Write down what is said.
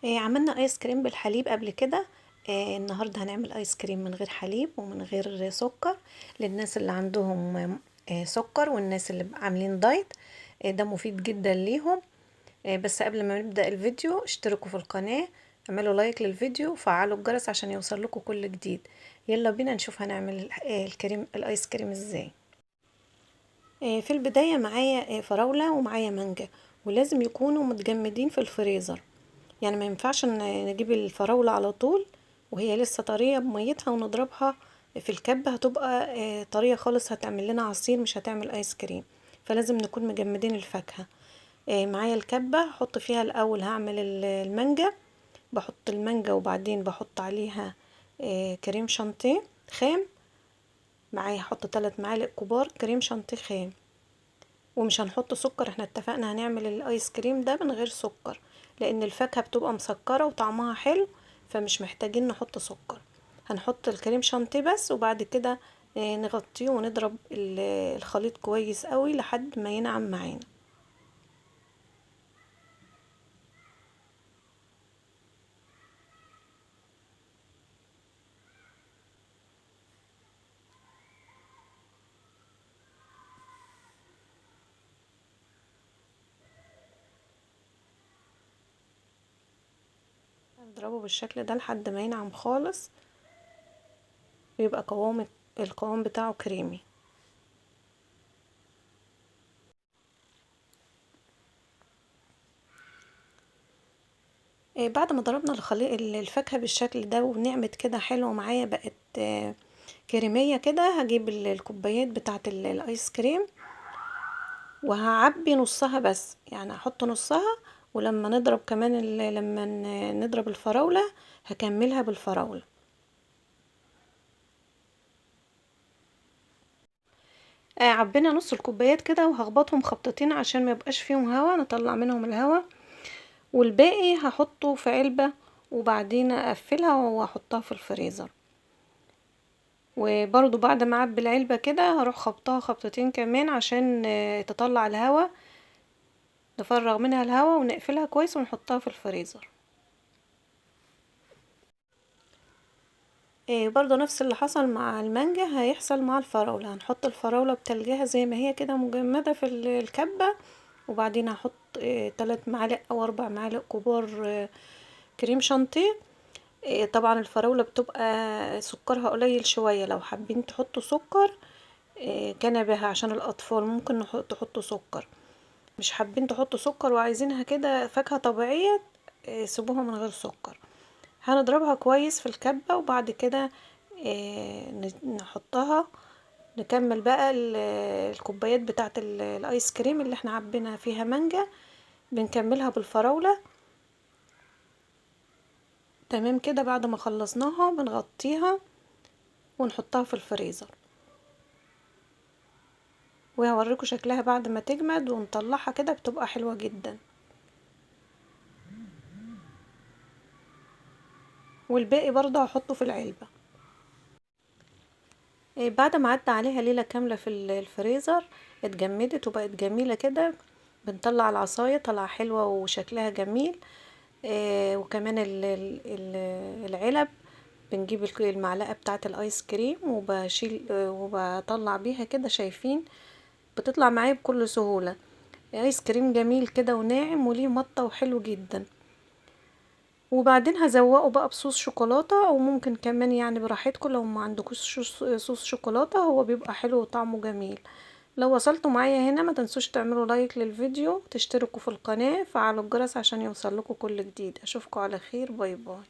عملنا ايس كريم بالحليب قبل كده. النهارده هنعمل ايس كريم من غير حليب ومن غير سكر، للناس اللي عندهم سكر والناس اللي عاملين دايت. ده مفيد جدا ليهم. بس قبل ما نبدأ الفيديو اشتركوا في القناة، اعملوا لايك للفيديو وفعلوا الجرس عشان يوصل لكم كل جديد. يلا بينا نشوف هنعمل الايس كريم ازاي. في البداية معايا فراولة ومعايا مانجا، ولازم يكونوا متجمدين في الفريزر، يعني ما ينفعش نجيب الفراولة على طول وهي لسه طرية بميتها ونضربها في الكبة، هتبقى طرية خالص، هتعمل لنا عصير مش هتعمل ايس كريم. فلازم نكون مجمدين الفاكهة. معايا الكبة، هحط فيها الاول، هعمل المانجا، بحط المانجا وبعدين بحط عليها كريم شانتيه خام. معايا هحط 3 معالق كبار كريم شانتيه خام، ومش هنحط سكر، احنا اتفقنا هنعمل الايس كريم ده من غير سكر لان الفاكهة بتبقى مسكرة وطعمها حلو، فمش محتاجين نحط سكر. هنحط الكريم شانتيه بس، وبعد كده نغطيه ونضرب الخليط كويس قوي لحد ما ينعم معانا. نضربه بالشكل ده لحد ما ينعم خالص ويبقى القوام بتاعه كريمي. بعد ما ضربنا الفاكهة بالشكل ده ونعمت كده حلو معايا، بقت كريمية كده، هجيب الكوبايات بتاعة الايس كريم وهعبي نصها بس، يعني هحط نصها، ولما نضرب كمان لما نضرب الفراولة هكملها بالفراولة. عبينا نص الكوبايات كده وهخبطهم خبطتين عشان ما يبقاش فيهم هوا، نطلع منهم الهوا، والباقي هحطه في علبة وبعدين اقفلها واحطها في الفريزر. وبرضو بعد ما اعبي العلبة كده هروح خبطها خبطتين كمان عشان تطلع الهوا، نفرغ منها الهوا ونقفلها كويس ونحطها في الفريزر. برضو نفس اللي حصل مع المانجا هيحصل مع الفراولة. هنحط الفراولة بتلجها زي ما هي كده مجمدة في الكبة، وبعدين هحط 3 معالق او 4 معالق كبار كريم شانتيه. طبعا الفراولة بتبقى سكرها قليل شوية، لو حابين تحطوا سكر كنبه عشان الاطفال ممكن تحطوا سكر، مش حابين تحطوا سكر وعايزينها كده فاكهة طبيعية سيبوها من غير سكر. هنضربها كويس في الكبة وبعد كده نحطها، نكمل بقى الكوبايات بتاعت الايس كريم اللي احنا عبينا فيها مانجا، بنكملها بالفراولة. تمام كده. بعد ما خلصناها بنغطيها ونحطها في الفريزر، وهوريكم شكلها بعد ما تجمد ونطلعها كده، بتبقى حلوة جدا. والباقي برضه هحطه في العلبة. بعد ما عدى عليها ليلة كاملة في الفريزر اتجمدت وبقت جميلة كده. بنطلع العصاية طالعة حلوة وشكلها جميل. وكمان العلب بنجيب المعلقة بتاعة الايس كريم وبطلع بيها كده، شايفين بتطلع معايا بكل سهولة. ايس كريم جميل كده وناعم وليه مطة وحلو جدا. وبعدين هزوقه بقى بصوص شوكولاتة، او ممكن كمان براحتكم لو ما عندكوش صوص شوكولاتة، هو بيبقى حلو وطعمه جميل. لو وصلتوا معايا هنا ما تنسوش تعملوا لايك للفيديو، تشتركوا في القناة، فعلوا الجرس عشان يوصل لكم كل جديد. اشوفكم على خير، باي باي.